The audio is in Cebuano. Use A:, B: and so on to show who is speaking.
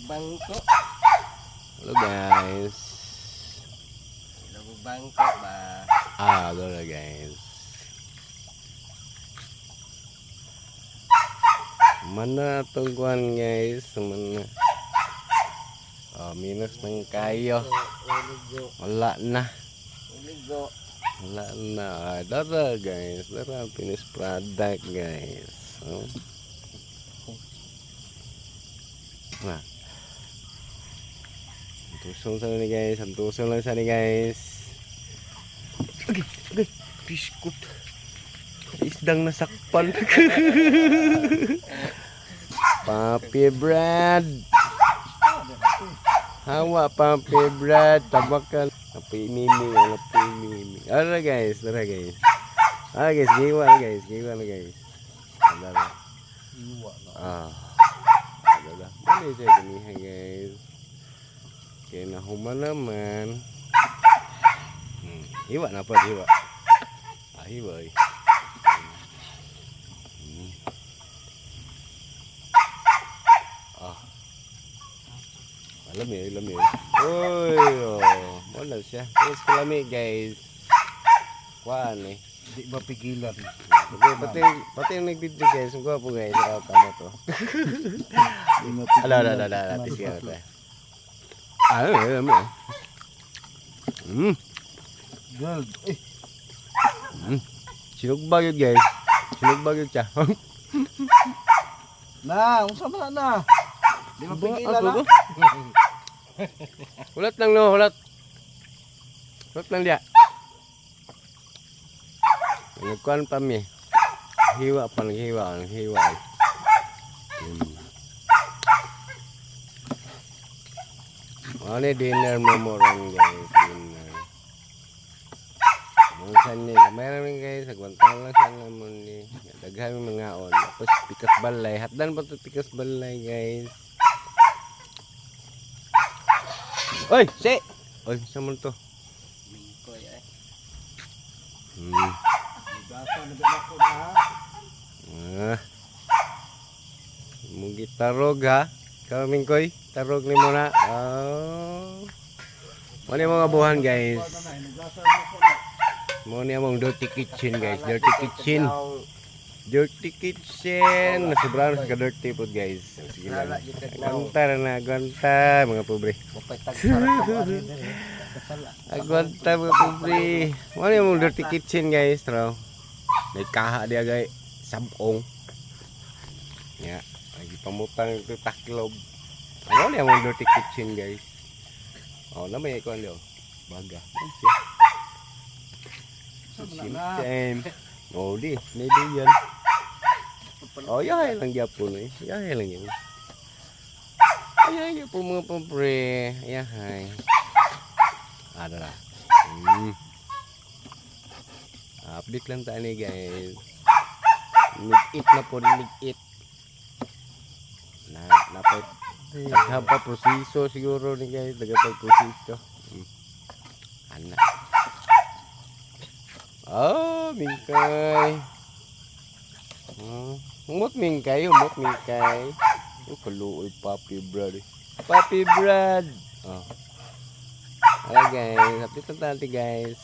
A: Bangko.
B: Hello, guys.
A: Ilog bangko ba?
B: Ah, hello, guys. Mana itong kuan, guys? Mana? Oh, minus ng kayo.
A: Uligo.
B: Wala na.
A: Uligo.
B: Wala na. Ah, dara, guys. Dara ang finished product, guys. Oh. Na. Ang tusong sa ni, guys. Ang tusong lang sa ni, guys. Okay, okay. Biskut. Isdang nasakpan. Papi Brad. Hawa, Papi Brad. Tabakan. Api mimi, api mimi. Ara, guys, tara, guys. Ara, guys, giwa na, guys, giwa na, guys. Tara.
C: Iwa na.
B: Ah. Ada. Boleh siya ganihan, guys. Kaya nahuman naman. Hiwa na pa, hiwa. Ah, hiwa eh. Ah. Alam eh, alam eh. Uy, oh. Wala siya. Guys, kalami, guys. Kuhaan eh.
C: Di ba pigilan?
B: Okay, pati, pati yung nag-video, guys. Ang gwapo, guys. Ikaw, tama to.
C: Di mapigilan.
B: Ala, ala, ala, ala, ala. Tis ka na. Ah, alam eh.
C: Girl. Eh,
B: Sinugbag yun, guys. Sinugbag yun siya.
C: Na, unsa man na? Di mapigilan
B: Ba,
C: na.
B: ako? Hulat lang no, hulat. Hulat lang dia. Nagkuhan pa mi. Hiwa pa, naghiwa, naghiwa. Ano ni dinner mo mo ron, guys, dinner. Minsan ni, kamay namin, guys, agwantan lang siya naman ni. Daghan yung mga on. Tapos pikas balay, hatdan pa to pikas balay, guys. Oy, si! Oy, sa man to?
A: Mingkoy eh.
C: Gasa na ba ako na ha?
B: Ah. Mugi tarog ha. Ikaw, Mingkoy, tarog ni mo na. Oh. Mo ni mga buhan, guys.
C: Kuha na na, inugasa na ako na.
B: Mo ni among dirty kitchen, guys. Dirty kitchen. Dirty kitchen. Sobrang sa ka-dirty po, guys. Sige lang.
A: Lala gyud kag naw.
B: Agwanta na, agwanta mga pobre.
A: Mapay tagsara ko ari diri. Kasala.
B: Agwanta, mga pobre. Mo ni among dirty kitchen, guys. Tro. May kaha diya, guys. Sabong. Ya, lagi pamutang ito taklob. Ano ni among dirty kitchen, guys? Oh, na may ikuan diyo. Baga. Ano siya?
C: Unsa man na?
B: Same. Oh, di, maybe yan. Oh, yahay lang gyapon eh. Yahay lang yan. Yahay gyapon, mga pobre. Yahay. Ada lah. Update lang tayo ni, guys. Nig-eat na po, nig-eat. Na, napay daghan pa proseso siguro ni, guys, daghan pa proseso. Ana. Oh, mingkay. Oh, humot mingkay, humot mingkay. Oh, kaluoy, Papi Brad. Eh. Papi Brad. Oh. Alright, guys, update lang tayo, guys.